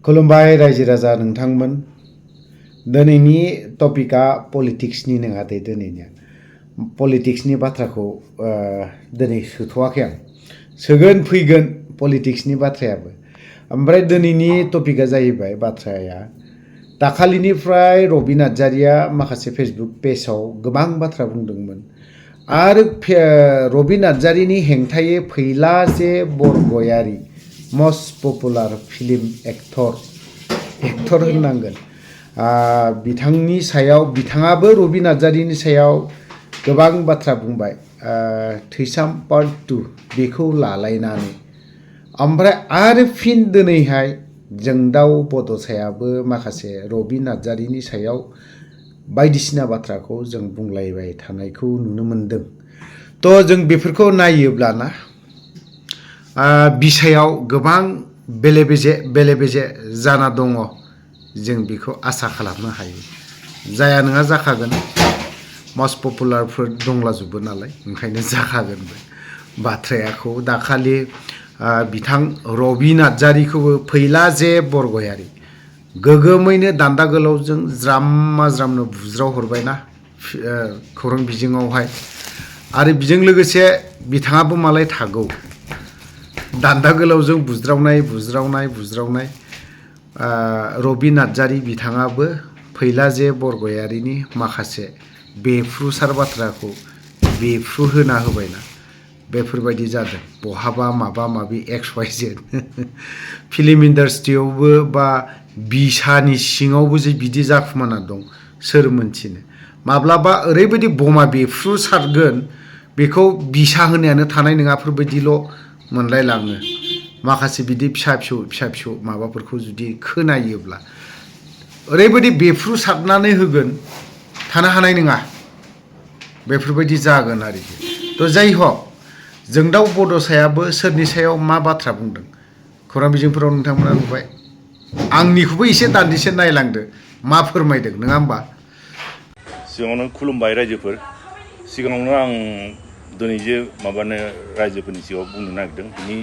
खुलुमबाय रायजो राजा नोंथांमोन दिनैनि टपिकआ पलिटिक्सनि नङा दे दिनैनिया पलिटिक्सनि बाथ्राखौ दिनै सोथ'वाखै आं सोगोन फैगोन पलिटिक्सनि बाथ्रायाबो ओमफ्राय दिनैनि टपिकआ जाहैबाय बाथ्राया दाखालिनिफ्राय रबि नार्जारिया माखासे फेसबुक पेजाव गोबां बाथ्रा बुंदोंमोन आरो रबि नार्जारिनि हेंथायै फैला जे बरगयारि most popular film एक्टर होननांगोन बिथांनि सायाव बिथाङाबो रबि नार्जारिनि सायाव गोबां बाथ्रा बुंबाय थैसाम पार्ट 2 बेखौ लालायनानै ओमफ्राय आरो फिन दिनैहाय जोंदाव बड'सायाबो माखासे रबि नार्जारिनि सायाव बायदिसिना बाथ्राखौ जों बुंलायबाय थानायखौ नुनो मोनदों थ' जों बेफोरखौ नायोब्लाना बिसायाव गोबां बेले बेजे जाना दङ जों बेखौ आसा खालामनो हायो जाया नङा जाखागोन मस्ट पपुलारफोर दंलाजोबो नालाय ओंखायनो जाखागोनबो बाथ्रायाखौ दाखालि बिथां रबि नार्जारिखौबो फैला जे बरगयारि गोगोमैनो दान्दा गोलावजों ज्रामनो बुज्राव हरबायना खौरां बिजोङावहाय आरो बिजों लोगोसे बिथाङाबो मालाय थागौ दान्दा गोलावजों बुज्रावनाय रबि नार्जारि बिथाङाबो फैला जे बरगयारिनि माखासे बेफ्रुसार बाथ्राखौ बेफ्रु होना होबायना बेफोरबायदि जादों बहाबा माबा माबि XYZ फिल्म इन्डास्ट्रियावबो बा बिसानि सिङावबो जे बिदि जाखुमाना दं सोर मोनथिनो माब्लाबा ओरैबायदि बमा बेफ्रुसारगोन बेखौ बिसा होनायानो थानाय नङाफोरबायदिल' मोनलायलाङो माखासे बिदि फिसा फिसौ माबाफोरखौ जुदि खोनायोब्ला ओरैबायदि बेफ्रुसारनानै होगोन थानो हानाय नङा बेफोरबायदि जागोन आरोखि थ' जाय हक जोंदाव बड'सायाबो सोरनि सायाव मा बाथ्रा बुंदों खौरां बिजोंफोराव नोंथांमोना नुबाय आंनिखौबो एसे दान्दिसे नायलांदो मा फोरमायदों नङा होमबा सिगाङावनो खुलुमबाय रायजोफोर सिगाङावनो आं दिनै जे माबानो रायजोफोरनि सिगाङाव बुंनो नागिरदों बिनि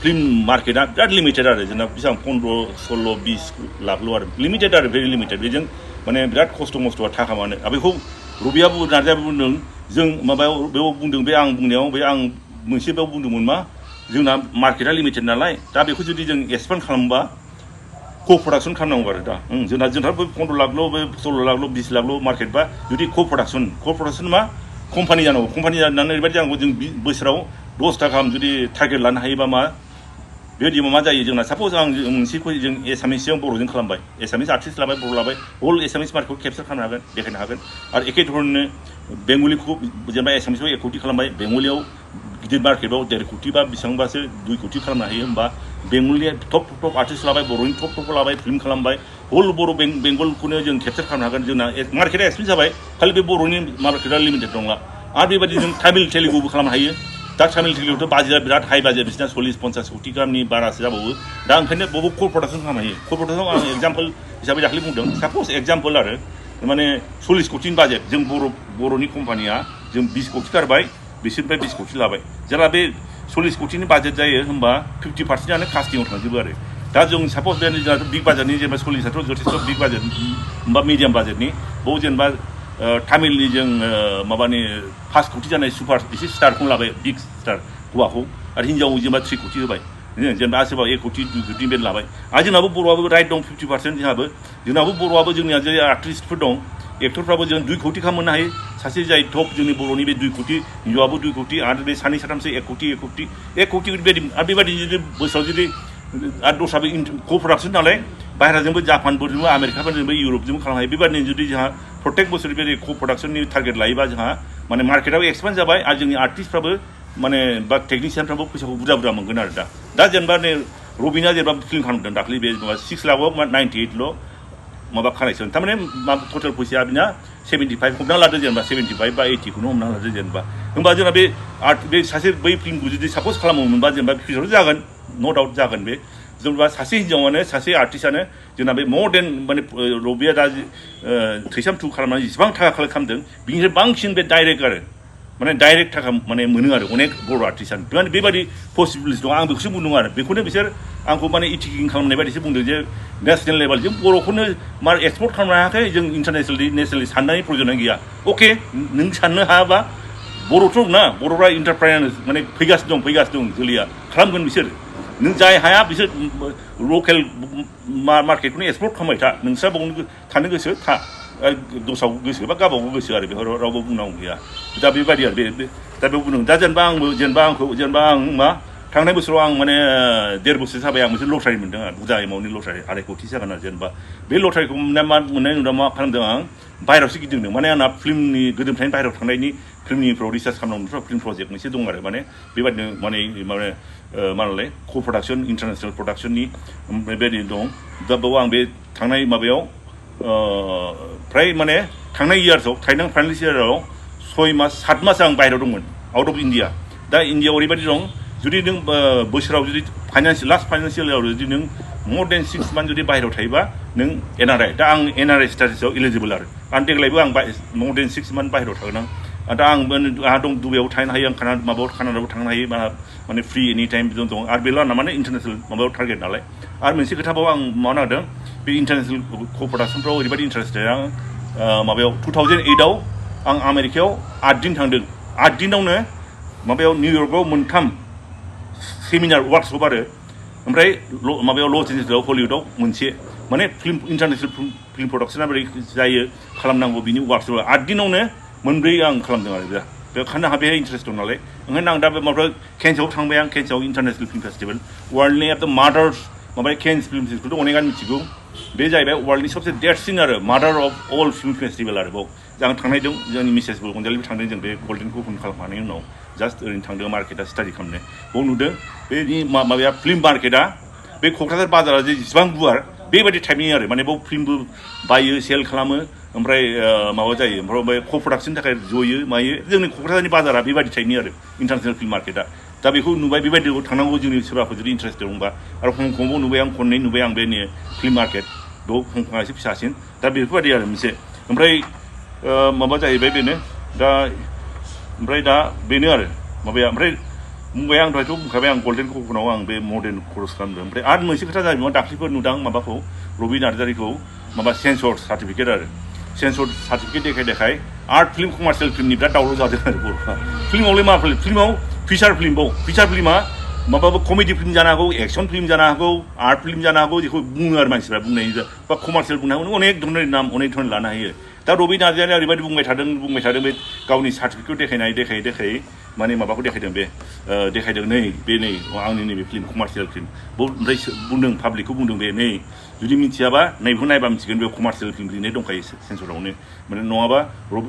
फिल्म मार्केटआ बिराद लिमिटेड आरो जोंना बेसेबां 15-16-20 लाखल' आरो लिमिटेड आरो भेरि लिमिटेड बेजों माने बिराद खस्थ' मस्थ'आ थाखा मानो बेखौ रबिया नार्जारिया बुंदों जों माबायाव बेयाव बुंदों बे आं बुंनायाव बे आं मोनसे बेयाव बुंदोंमोन मा जोंना मार्केटआ लिमिटेड नालाय दा बेखौ जुदि जों एक्सपान्ड खालामबा co-production खालामनांगौ आरो दा जोंहा 15 लाखल' 16 लाखल' 20 लाखल' मार्केट बा जुदि co-production मा कम्पानि जानांगौ कम्पानि जानानै ओरैबायदि जानांगौ जों बोसोराव 10टा गाहाम जुदि टारगेट लानो हायोबा मा बेबायदि मा जायो जोंना साप'ज आं मोनसेखौ जों एसामिसजों बर'जों खालामबाय एसामिस आर्टिस्ट लाबाय बर' लाबाय हल एसामिस मार्केटखौ केपचार खालामनो हागोन देखायनो हागोन आरो एखे धरननो बेंगलिखौ जेनेबा एसामिसआव 1 कोटि खालामबाय बेंगलियाव गिदिर मार्केटआव 1.5 कोटि बा बेसेबांबासो 2 कोटि खालामनो हायो होमबा बेंगलिया टप आर्टिस्ट लाबाय बर'नि टपखौ लाबाय फिल्म खालामबाय हल बर' बेंगलखौनो जों केपचार खालामनो हागोन जोंना मार्केटआ एक्सपेन्स जाबाय खालि बे बर'नि मार्केटआ लिमिटेड नंला आरो बेबायदि जों तामिल तेलुगुबो खालामनो हायो दा तामिल तेलुगुआवथ' बाजेटआ बिराद हाई बाजेट बिसिना 40-50 कोटि गाहामनि बारासो जाबावो दा ओंखायनो बबाव co-production खालामनो हायो co-production आं एग्जाम्पल हिसाबै दाखालि बुंदों साप'ज एग्जाम्पल आरो माने 40 कोटिनि बाजेट जों बर'नि कम्पानिया जों 20 कोटि गारबाय बिसोरनिफ्राय 20 कोटि लाबाय जेला बे 40 कोटिनि बाजेट जायो होमबा 50%आनो कास्टिंआव थांजोबो आरो दा जों साप'ज बे जोंहाथ' बिग बाजेटनि जेनेबा 40आथ' जथेस्थ' बिग बाजेट बा मिडियाम बाजेटनि बाव जेनेबा तामिलनि जों माबानि 5 कोटि जानाय सुपार एसे स्टारखौनो लाबाय बिग स्टार हौवाखौ आरो हिन्जाव जेनेबा 3 कोटि होबाय जेनेबा सोरबा 1 कोटि 2 कोटि बेद लाबाय आरो जोंनाबो बर'आबो राइट दं 50% जोंनाबो बर'आबो जोंनिया जे आर्टिस्टफोर दं एक्टरफ्राबो जों 2 कोटि खालामनो हायो सासे जाय टप जोंनि बर'नि बे 2 कोटि हिन्जावाबो 2 कोटि आरो बे सानै साथामसो 1 कोटि बेबायदि आरो बेबायदि जुदि बोसोराव जुदि आरो दस्राबो co-production नालाय बाहेराजोंबो जापानफोरजोंबो आमेरिकाफोरजोंबो इउरपजोंबो खालामनो हायो बेबायदिनो जुदि जोंहा प्रत्येक बोसोर बे co-productionनि टारगेट लायोबा जोंहा माने मार्केटआबो एक्सपान्ड जाबाय आरो जोंनि आर्टिस्टफ्राबो माने बा टेकनिशियानफ्राबो फैसाखौ बुरजा मोनगोन आरो दा जेनेबा रबिना जेनेबा फिल्म खालामदों दाखालि बे 6 लाखआव 98ल' माबा खानायसोन थारमाने टटेल फैसाया बिना 75 हमना लादो जेनेबा 75 बा 80खौनो हमना लादो जेनेबा होमबा जोंना बे सासे बै फिल्मखौ जुदि साप'ज खालामोमोनबा जेनेबा फिउचाराव जागोन न' डाउट जागोन बे जेनेबा सासे हिन्जावानो सासे आर्टिस्टआनो जोंना बे मर देन माने रबिया दा थैसाम 2 खालामनानै जेसेबां थाखा कालेक्ट खालामदों बिनिफ्राय बांसिन बे डाइरेक्ट आरो माने डाइरेक्ट थाखा माने मोनो आरो अनेक बर' आर्टिस्टआनो माने बेबायदि पसिबिलिटि दं आं बेखौसो बुंदों आरो बेखौनो बिसोर आंखौ माने इथिकिं खालामनाय बायदिसो बुंदों जे नेसनेल लेभेल जों बर'खौनो मा एक्सपर्ट खालामनो हायाखै जों इन्टारनेसनेलि नेसनेलि साननायनि प्रयजन गैया अके नों साननो हायाबा बर'थ' ना बर'फ्रा इन्टारप्राइनार माने फैगासिनो दं जोलैया खालामगोन बिसोर नों जाय हाया बिसोर लकेल मार्केटखौनो एक्सप्लर खालामबाय था नोंस्रा बावनो थानो गोसो था दस्राव गोसो बा गावबागाव गोसो आरो बेखौ रावबो बुंनांगौ गैया दा बेबायदि आरो दा बेयाव बुंदों दा जेनेबा आं मा थांनाय बोसोराव आं माने 1.5 बोसोर जाबाय आं मोनसे लटारि मोनदों आरो बुरजा एमाउन्टनि लटारि 2.5 कोटि जागोन आरो जेनेबा बे लटारिखौ मोननाय नुदों मा खालामदों आं बाहेरायावसो गिदिंदों माने आंना फिल्मनि गोदोनिफ्रायनो बाहेरायाव थांनायनि फिल्मनिफ्राव रिसार्च खालामनांगौ फिल्म प्रजेक्ट मोनसे दं आरो माने बेबायदिनो माने मा होनलाय क' प्रडाक्सन इन्टारनेसनेल प्रडाक्सननि बेबायदि दं दा बेयाव आं बे थांनाय माबायाव फ्राय माने थांनाय इयार्सआव थांनाय फाइनान्सियेल इयाराव 7 मास आं बाहेरायाव दंमोन आउट अफ इन्डिया दा इन्डियाआव ओरैबायदि दं जुदि नों बोसोराव जुदि लास्ट फाइनान्सियेल इयाराव जुदि नों more than 6 months जुदि बाहेरायाव थायोबा नों एनआरआइ दा आं एनआरआइ स्टेटासआव इलिजिबोल आरो देग्लायबो आं more than 6 months बाहेरायाव थागोन आं दा आंहा दं दुबाइयाव थानो हायो आं कानाडायाव थांनो हायो माने फ्रि एनि टाइम दं आरो बेल' आंना माने इन्टारनेसनेल माबायाव टारगेट नालाय आरो मोनसे खोथाबाव आं मावनो नागिरदों बे इन्टारनेसनेल क' प्रडाक्सनफ्राव ओरैबायदि इन्टारेस्टेड आं माबायाव 2008आव आं आमेरिकायाव 8 दिन थांदों 8 दिनावनो माबायाव निउयर्कआव 3 सेमिनार वार्कशप आरो ओमफ्राय माबायाव लस एन्जेल्सआव हलिउडआव मोनसे माने इन्टारनेसनेल फिल्म प्रडाक्सना बोरै जायो खालामनांगौ बिनि वार्कशप 8 दिनावनो 4 आं खालामदों आरो बेखायनो आंहा बेहाय इन्टारेस्ट दं नालाय ओंखायनो आं दा बे माबा केन्सआव थांबाय आं केन्सआव इन्टारनेसनेल फिल्म फेस्टिभेल वर्ल्डनि एट द मादार्स माबा केन्स फिल्म फेस्टिभेलखौथ' अनेकानो मिथिगौ बे जाहैबाय वर्ल्डनि सबसे देरसिन आरो मादार अफ अल फिल्म फेस्टिभेल आरो बाव जों थांनायदों जोंनि मिसेस अनजालिबो थांदों जों बे गल्डेनखौ ओपन खालामखांनायनि उनाव जास्ट ओरैनो थांदों मार्केटआ स्टाडि खालामनो बाव नुदों बेनि माबाया फिल्म मार्केटआ बे क'क्राझार बाजारा जे जेसेबां गुवार बेबायदि टाइपनि आरो माने बाव फिल्मबो बायो सेल खालामो ओमफ्राय माबा जायो ओमफ्राय क' प्रडाक्सननि थाखाय जयो मायो जोंनि क'क्राझारनि बाजारा बेबायदि टाइपनि आरो इन्टारनेसनेल फिल्म मार्केटआ दा बेखौ नुबाय बेबायदिखौ थांनांगौ जोंनि सोरबाफोर जुदि इन्टारेस्टेड दंबा आरो हंकंआव नुबाय आं खननै नुबाय आं बे फिल्म मार्केट बेयाव हंकंआ एसे फिसासिन दा बेफोरबायदि आरो मोनसे ओमफ्राय माबा जाहैबाय बेनो दा बेनो आरो माबाया ओमफ्राय बुंबाय आं दहायथ' बुंखाबाय आं गल्डेन क'कनाव आं बे मडेल कर्स खालामदों ओमफ्राय आरो मोनसे खोथा जाहैबाय दाख्लैफोर नुदां माबाखौ रबि नार्जारिखौ माबा सेन्सर सार्टिफिकेट आरो सेन्सर सार्टिफिकेट देखाय आर्ट फिल्म कमार्शियेल फिल्मनि बिराद दावराव जादों आरो बर'फ्रा फिल्मावलाय मा फिल्माव फिचार फिल्मा माबाबो कमेडि फिल्म जानो हागौ एक्सन फिल्म जानो हागौ आर्ट फिल्म जानो हागौ जेखौ बुङो आरो मानसिफ्रा बुंनाय बा कमार्शियेल बुंनो हागौ अनेक धरনের नाम अनेक धरনের लानो हायो दा रबि नार्जारिया ओरैबायदि बुंबाय थादों बे गावनि सार्टिफिकेट देखायै माने माबाखौ देखायदों देखायदों नै आंनि नैबे फिल्म कमार्शियेल फिल्म ओमफ्राय बुंदों पाब्लिकखौ बुंदों बे नै जुदि मिथियाबा नैबेखौ नायबा मिथिगोन बे कमार्शियेल फिल्म लिरनाय दंखायो सेन्सरावनो माने नङाबा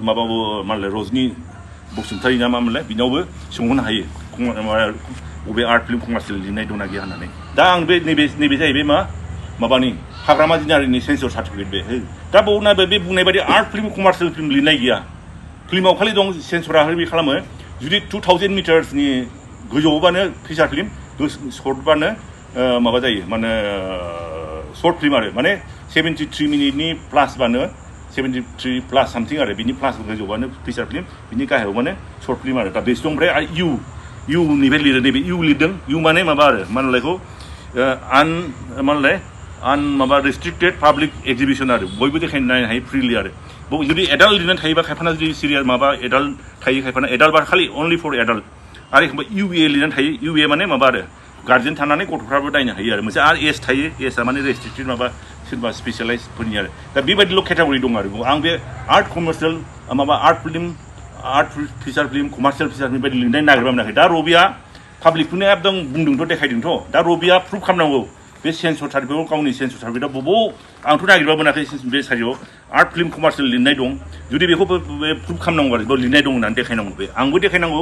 माबाबो मालाय रजनि बसुमतारी ना मामोनलाय बिनावबो सोंहरनो हायो बबे आर्ट फिल्म कमार्शियेल लिरनाय दंना गैया होननानै दा आं बे नैबे जाहैबाय माबानि हाग्रामा दिनारिनि सेन्सर सार्टिफिकेट बे दा बावना बे बुंनाय बायदि आर्ट फिल्म कमार्शियेल फिल्म लिरनाय गैया फिल्माव खालि दं सेन्सरा बे खालामो जुदि 2000 मिटार्सनि गोजौआवबानो फिचार फिल्म सर्टबानो माबा जायो माने सर्ट फिल्म आरो माने 73 मिनिटनि प्लासबानो 73 प्लास सामथिं आरो बिनि प्लास गोजौबानो फिचार फिल्म बिनि गाहायाव माने सर्ट फिल्म आरो दा बेसो दं ओमफ्राय इउ निफ्राय लिरो नैबे इउ लिरदों इउ माने माबा आरो मालायखौ माबा रेस्ट्रिक्टेड पाब्लिक एक्जिबिसन आरो बयबो देखायनो नायनो हायो फ्रिलि आरो जुदि एडाल्ट लिरनानै थायोबा खायफाना जुदि सिरियाल माबा एडाल्ट थायो खायफाना एडाल्ट बा खालि अनलि फर एडाल्ट आरो एखमबा इउए लिरनानै थायो इउए माने माबा आरो गार्जेन थानानै गथ'फ्राबो नायनो हायो आरो मोनसे आरो एज थायो एजआ माने रेस्ट्रिक्टेड माबा सोरबा स्पेसियालाइजफोरनि आरो दा बेबायदिल' केटागरि दं आरो आं बे आर्ट कमार्शियेल माबा art feature film commercial feature film बायदि लिरनाय नागिरबा मोनाखै दा रबिया पाब्लिकखौनो एकदम बुंदोंथ' देखायदोंथ' दा रबिया प्रुभ खालामनांगौ बे सेन्सर सार्टिफिकेटआव गावनि सेन्सर सार्टिफिकेटआव बबाव आंथ' नागिरबा मोनाखै बे सारियाव आर्ट फिल्म कमार्शियेल लिरनाय दं जुदि बेखौ प्रुभ खालामनांगौ आरो लिरनाय दं होननानै देखायनांगौ आंबो देखायनांगौ